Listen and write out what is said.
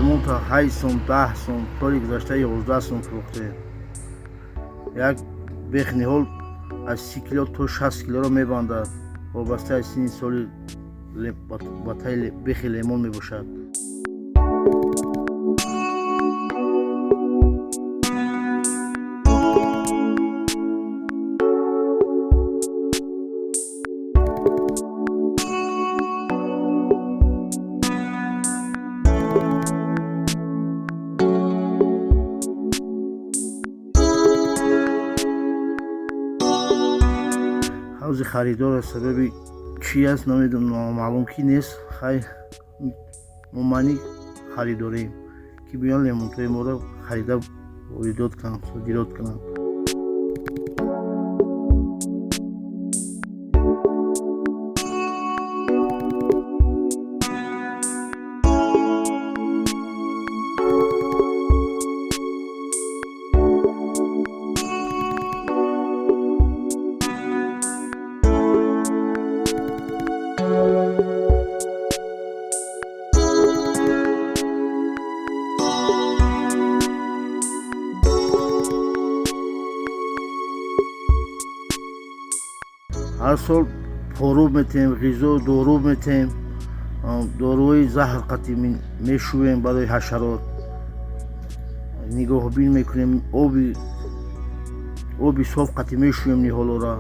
Лемонта 8 сом, 10 сом, соли гузашта 11 сом фурӯхтем. Як бех ниҳол аз 30 кило то 60 килоро мебандад, вобаста аз синни соли батаи бехи лемон мебошад. Ҳавзи харидор аз сабаби чӣ аст, намедонам, номаълум ки нест. Хай, мо маъни харидорем, ки биён лемонтои моро харида воридот кунанд, содирот кунанд. Ҳар сол пору метем, ғизо, дору метем, доруҳои заҳр қатӣ мешӯем барои ҳашарот, нигоҳбин мекунем, оби соф қатӣ мешӯем ниҳолора.